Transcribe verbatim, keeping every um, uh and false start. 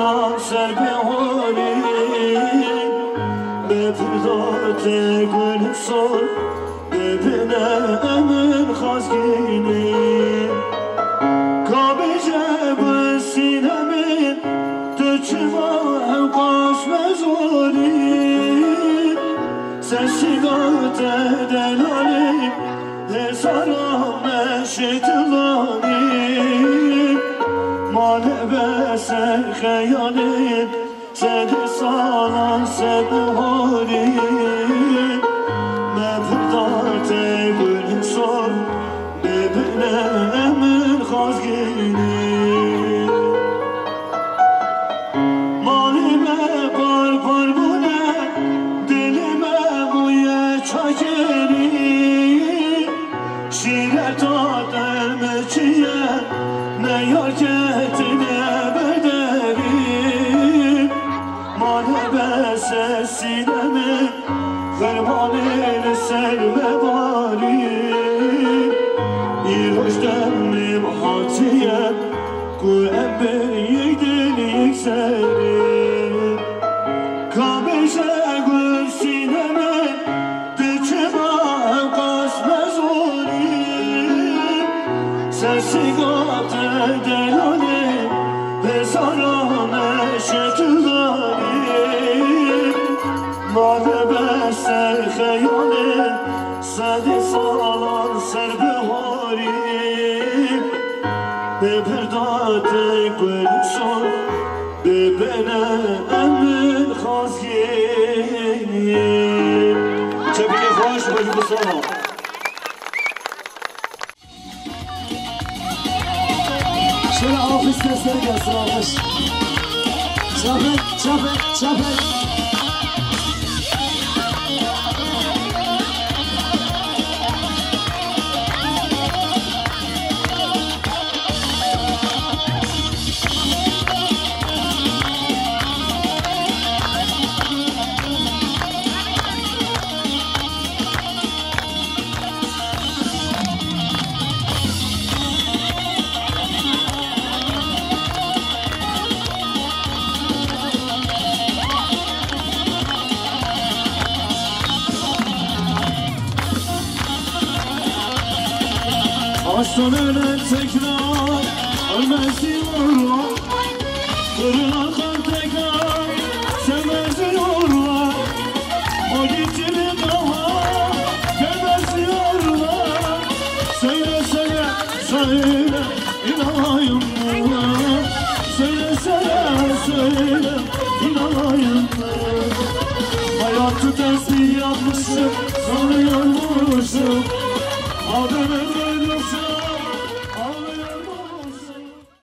Ser bi horî, bi pirdatê gul sor, bibine emin xazgînî. Ka bêje bi sînemê, tu çima hewqas mezorî? Sesî gate delalê, hêzara me şêtilanî. Mane be ser xeyalê, sedê salan ser bi horî. Me pirdatê gul sor, bibine emin xazgînî. Malê me par par bûne, dilê me bûye çakirî. Şîreta te me çiye, me yar ketine bederî. Mane be ser sînemê, fermanê li ser me barî. Îroj demê hatiye, ku em bin yek dil yek serê. Ka bêje gul sînemê, tu çima hewqas mezorî? Sesî gate delalê, hêzara me şêtilanî. Mane be ser xeyalê, sedê salan ser bi horî. Bi pirdatê gul sor, bibine emin xazgînî. Çepikê xweş, xweş bi sor. Şöyle alkış sesleri gelsin, alkış. Çapın, çapın, çapın. Aslanın tekrar ölmesi yorma. Kırılan kan tekrar sevmesi yorma. O gitti bir daha gelmesi yorma. Söyle, söyle, söyle, inanayım mı? Söyle, söyle, söyle, inanayım mı? Hayatı ters bir yapmışım, sanıyormuşum. Adını